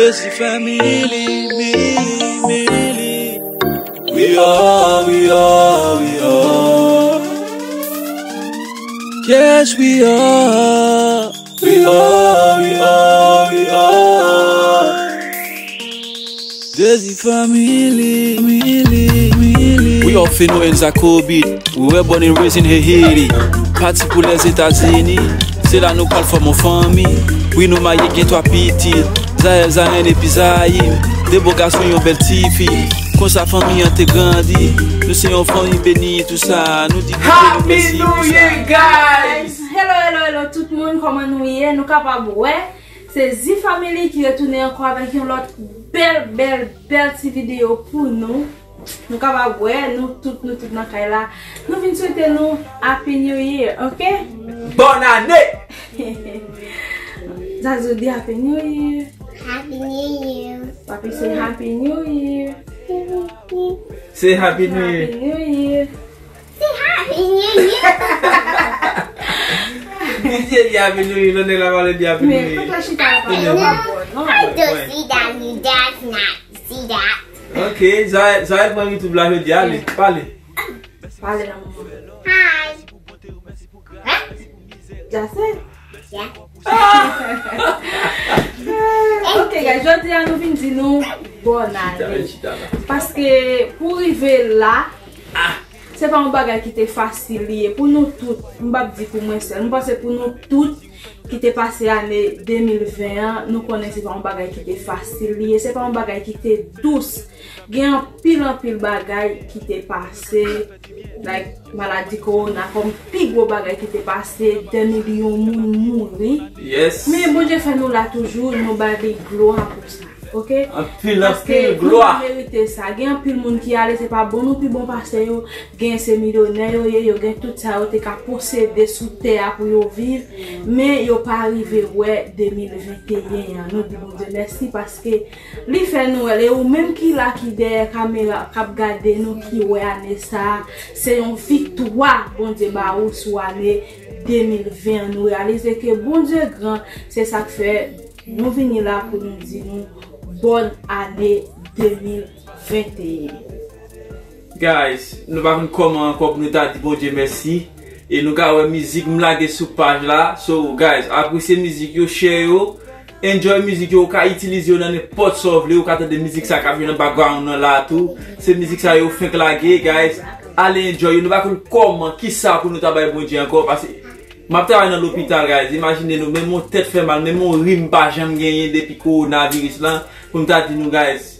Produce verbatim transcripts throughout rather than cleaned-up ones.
It's the family, me, me. We are, we are, we are. Yes, we are. We are, we are, we are. Desi Family, Family, Family. We are Feno and Zakobi. We were born and raised in Haiti. Pati pou Lèzetazini. Se la nou pral fòm yon fanmi. Wi, nou marye, gen twa pitit. Zael, Zayen epi Zayim. De bo gason, yon bèl tifi. Konsa fanmi an te grandi. Nou se yon fanmi beni, tou sa. Nou di Bondye mèsi pou sa. Happy New Year, guys! Hello, hello, hello, tout moun, kòman nou ye? Nou kapab wè, se Zi Family ki retounen ankò avèk yon lòt bèl, bèl, bèl ti videyo pou nou. Nou kapab wè, nou tout, nou tout nan kay la. Nou vin swete nou Happy New Year, ok? Bòn ane! Zazou di Happy New Year. Happy New Year. Papi se Happy New Year. Se Happy New Year. Happy New Year. Se Happy New Year. Misye di Happy New Year, lòt nèg la pa vle di Happy New Year. Men, fòk la chita la pa bon, non. I don't see that, you does not see that. Ok, Zael, Zael pran YouTube la jodi, ale, pale. Pale nan mouman. Hi. Dja se? Yeah. Ok, guys, jodi a nou vin di nou bòn ane. Paske pou rive la, se pa yon bagay ki te fasil li ye. Pou nou tout, m p ap di pou mwen sèl. M panse pou nou tout ki te pase ane de mil ven an, nou konnen se pa yon bagay ki te fasil li ye. Se pa yon bagay ki te dous. Gen anpil, anpil bagay ki te pase, like, maladi kowona kòm pi gwo bagay ki te pase, dè milyon moun mouri. Yes. Men Bondye fè nou la toujou, nou ba li glwa pou sa, ok? Anpil, anpil glwa. Paske nou pa merite sa. Gen anpil moun ki ale, se pa bon nou pi bon pase yo. Gen se milyonè yo ye, yo gen tout sa yo te ka posede sou tè a pou yo viv, men yo pa rive wè de mil venteyen an. Nou di Bondye mèsi paske li fè nou wè l. E ou menm ki la, ki dèyè kamera, k ap gade nou, ki wè ane sa a, se yon viktwa Bondye ba ou sou ane de mil ven an. Nou reyalize ke Bondye gran, se sa k fè nou vini la pou nou di nou bòn ane de mil venteyen. Guys, nou pa konn kòman ankò pou nou ta di Bondye mèsi. E nou ka wè mizik m lage sou paj la. So, guys, apresye mizik yo, share yo, enjoy mizik yo, ou ka itilize yo nan nenpòt sa w vle, ou ka tande mizik sa k ap jwe nan background nan la tou. Se mizik sa yo fenk lage, guys. Ale enjoy yo. Nou pa konn kòman, kisa pou nou ta bay Bondye ankò, paske m ap travay nan lopital, guys. Imajine nou, menm yon tèt fè mal, menm yon ri m pa janm genyen depi kowonaviris lan, pou m ta di nou, guys.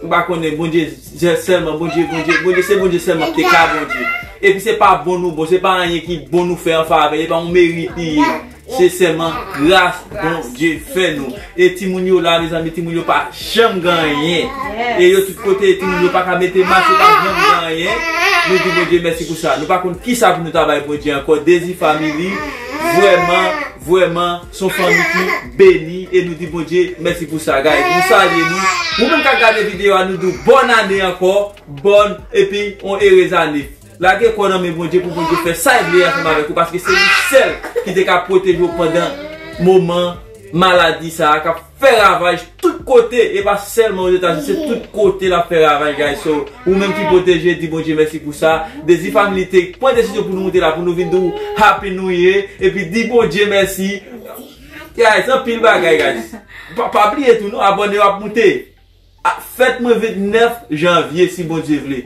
M pa konnen, Bondye sèlman, Bondye, Bondye, Bondye, se Bondye sèlman ki te ka Bondye. Epi se pa bon nou bon, se pa anyen ki bon nou fè an favè, se pa yon merit li ye. Se sèlman gras Bondye fè nou. E timoun yo la, mezanmi, timoun yo pa janm gen anyen. E yo tout kote, timoun yo pa ka mete mask, yo pa janm gen anyen. Nou di Bondye mèsi pou sa. Nou pa konn kisa pou nou ta bay Bondye ankò. Dezi Family, vrèman, vrèman, se yon fanmi ki beni e nou di Bondye mèsi pou sa, guys. Nou salye nou. Ou menm k ap gade videyo a, nou di w bòn ane ankò, bòn epi yon erez ane. Lage kò w nan men Bondye pou Bondye fè sa l vle ansanm avèk ou, paske se li sèl ki te ka pwoteje w pandan moman maladi sa a k ap fè ravaj tout kote, e pa sèlman Ozetazini, se tout kote l ap fè ravaj, guys. So, ou menm ki pwoteje, di Bondye mèsi pou sa. Dezi Family te pran desizyon pou nou moute la, pou nou vin di w Happy New Year, epi di Bondye mèsi. Guys, anpil bagay, guys. Pa, pa bliye tou, non, abòne yo ap moute. A, fèt mwen vennèf janvye, si Bondye vle.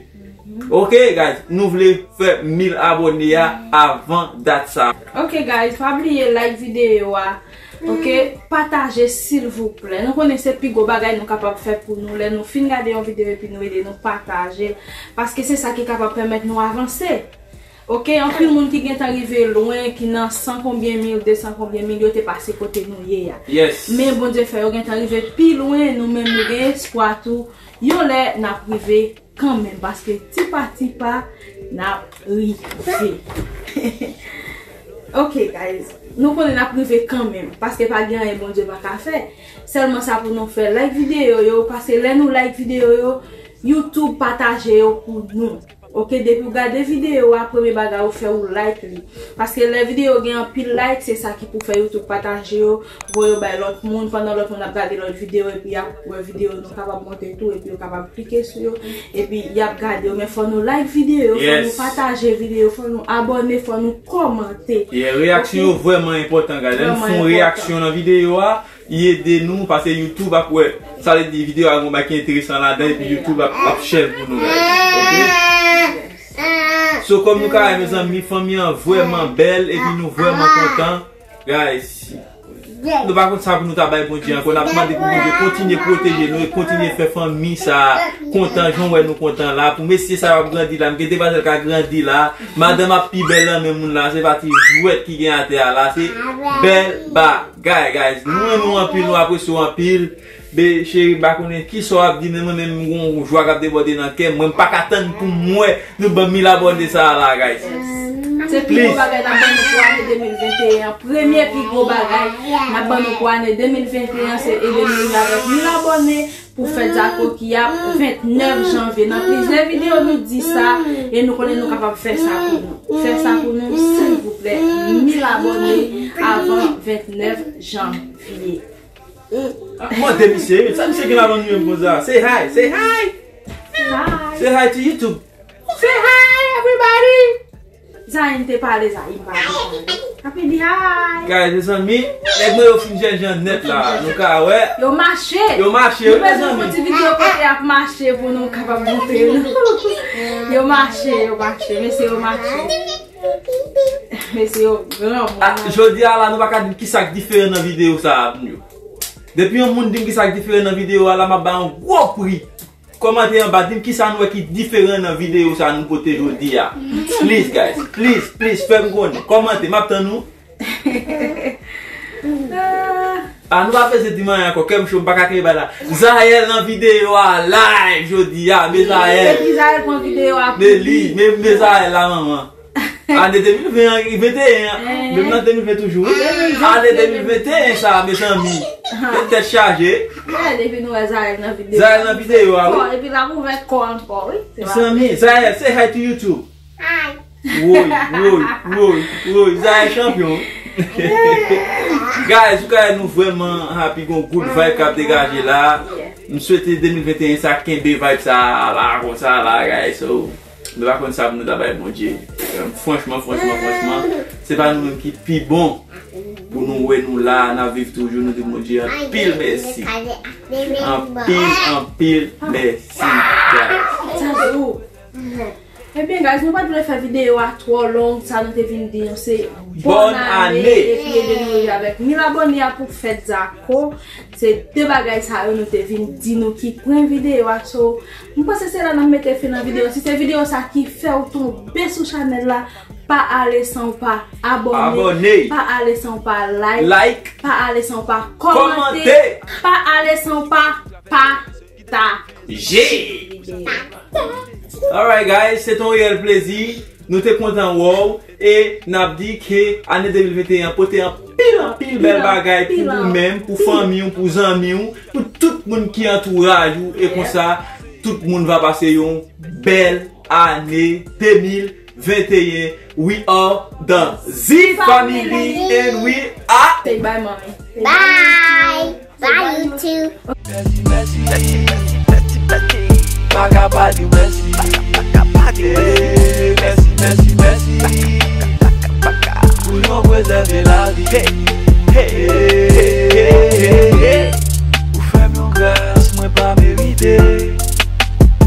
Ok, guys, nou vle fè mil abòne a avan dat sa. Ok, guys, pa bliye like videyo a. Ok, pataje silvouplè. Nou konnen se pi gwo bagay nou kapab fè pou nou lè nou fin gade yon videyo epi nou ede nou pataje l. Paske se sa ki kapab pèmèt nou avanse. Ok, anpil moun ki gentan rive lwen, ki nan san konbyen mil, de san konbyen mil, yo te pase kote nou ye a. Yes. Men Bondye fè yo gentan rive pi lwen, nou menm nou gen espwa tou. Yon lè n ap rive kanmenm, paske ti pa ti pa, n ap rive. Ok, guys, nou konnen n ap rive kanmenm, paske pa gen anyen Bondye pa ka fè. Sèlman sa pou nou fè, like videyo yo, paske lè nou like videyo yo, YouTube pataje yo pou nou. Ok, depi w gade videyo a, premye bagay ou fè, ou like li. Paske lè videyo gen anpil like, se sa ki pou fè YouTube pataje yo, voye yo bay lòt moun, pandan lòt moun ap gade lòt videyo, epi y ap wè videyo nou kapab monte tou, epi yo kapab klike sou yo, epi y ap gade yo. Men fò nou like videyo, fò nou pataje videyo, fò nou abòne, fò nou kòmante. Yeah, reyaksyon yo vrèman enpòtan, guys. Lè nou fè yon reyaksyon nan videyo a, li ede nou, paske YouTube ap wè. Sa vle di videyo a gon bagay ki enteresan ladan, epi YouTube ap, ap share l pou nou, guys. Ok? So, kòm nou ka wè, mezanmi, fanmi an vrèman bèl, epi nou vrèman kontan. Guys, nou pa konn sa pou nou ta bay Bondye ankò. N ap mande pou Bondye kontinye pwoteje nou e kontinye fè fanmi sa a kontan, jan w wè nou kontan la. Pou mesye sa yo ap grandi la, m gen demwazèl k ap grandi la. Madanm ap pi bèl nan men moun la, se pa ti jwèt ki gen atè a la, se bèl bagay, guys. Nou renmen w anpil, nou apresye w anpil. Be, cheri, m pa konnen kisa w ap di, men mwen menm, m gon jwa k ap debòde nan kè m. Mwen, m pa ka tann pou m wè nou ban mil abòne sa a la, guys. Se pi gwo bagay n ap ban nou pou ane de mil venteyen an. Premye pi gwo bagay n ap ban nou pou ane de mil venteyen an, se ede nou rive avèk mil abòne pou fèt Zako ki ap ventnèf janvye. Nan plizyè videyo, nou di sa, e nou konnen nou kapab fè sa pou nou. Fè sa pou nou, silvouplè. Mil abòne avan ventnèf janvye. Ah, mande misye, sa misye gen la nan menm konsa. Say hi, say hi. Hi. Say hi to YouTube. Say hi, everybody. Zayn te pale, Zayn pa te pale. Ape di hi. Guys, mezanmi, nèg mwen yo fin jènjan nèt la. Nou ka wè. Yo mache. Yo mache, wi, mezanmi. Nou bezwen fè yon ti videyo kote y ap mache pou nou kapab montre nou. Yo mache, yo mache. Mesye, yo mache. Mesye, yo gran moun. Ah, jodi a la, nou pa ka di m kisa k diferan nan videyo sa a pou nou. Depi yon moun di m kisa k diferan nan videyo a la, m ap ba yon gwo pri. Kòmante anba, di m kisa nou wè ki diferan nan videyo sa a nou pote jodi a. Please, guys, please, please, fè m konnen. Kòmante, m ap tann nou. Ah, nou pa peze di m anyen ankò, kè m cho, m pa ka kenbe bay la. Zayèl nan videyo a live jodi a, me Zayèl. Depi Zayèl pran videyo a pou li. Me li, me, me Zayèl la, manman. Ane de mil ven an, venteyen an, menm nan de mil ven toujou, wi. Ane de mil venteyen sa, mezanmi. Tèt chaje. Depi nou wè Zayèl nan videyo. Zayèl nan videyo a, wi. Epi l ap ouvè kò ankò, wi. Mezanmi, Zayèl, say hi to YouTube. Woy, woy, woy, woy, Zayèl chanpyon. Guys, ou ka wè nou vrèman happy, gon good vibe k ap degaje la. M swete de mil venteyen sa kenbe vibe sa la, konsa la, guys. So, nou pa konn sa pou nou ta bay Bondye. Franchman, franchman, franchman, se pa nou menm ki pi bon. Pou nou wè nou la, n ap viv toujou, nou di Bondye anpil mèsi. Anpil, anpil mèsi, guys. Ebyen, guys, nou pa t vle fè videyo a twò long, sa nou te vin di nou se bòn ane, epi ede nou rive avèk mil abòne a pou fèt Zako. Se de bagay sa yo nou te vin di nou ki pwen videyo a. So, m panse se la n ap mete fen nan videyo. Si se videyo sa ki fè w tonbe sou chanèl la, pa ale san w pa abòne. Pa ale san w pa like. Pa ale san w pa kòmante. Pa ale san w pa pataje. Alright, guys, se t on reyèl plezi. Nou te kontan wè w. E n ap di ke ane de mil venteyen an pote anpil, anpil bèl bagay pou ou menm, pou fanmi w, pou zanmi w, pou tout moun ki antouraj ou. E konsa, tout moun va pase yon bèl ane de mil venteyen. We are the Z family and we are. Say bye, mommy. Bye. Bye, YouTube. Mèsi, mèsi. Mèsi, mèsi, mèsi, mèsi. Pa ka pa di w mèsi. Pa ka pa di w mèsi. Mèsi, mèsi, mèsi. Pou yon prezève lavi. Ou fè m yon gras mwen pa merite.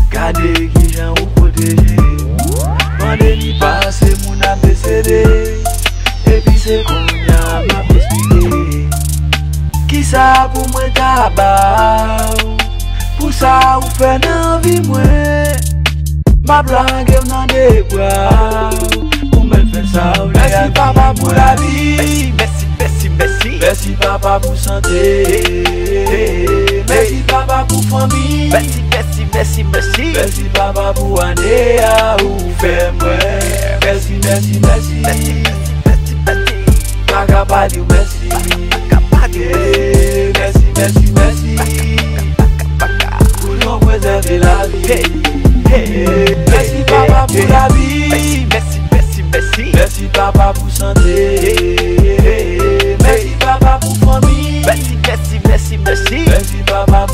Gade kijan ou pwoteje. Pandemi pase, moun ap desede. Epi se kounye a m ap esplike. Kisa pou mwen ta ba w? Pou sa ou fè nan vi mwen. M ap lage w nan de bra w. Ou mèt fè sa w vle. Mèsi, papa, pou lavi. Mèsi, mèsi, mèsi, mèsi. Mèsi, papa, pou sante. Mèsi, papa, pou fanmi. Mèsi, mèsi, mèsi, mèsi. Mèsi, papa, pou ane a ou fè mwen. Mèsi, mèsi, mèsi. Mèsi, mèsi, mèsi, mèsi. Pa ka pa di w mèsi. Pa ka pa di w mèsi. Mèsi, mèsi, mèsi. Pou nou prezève lavi. Mèsi, papa, pou Ti papa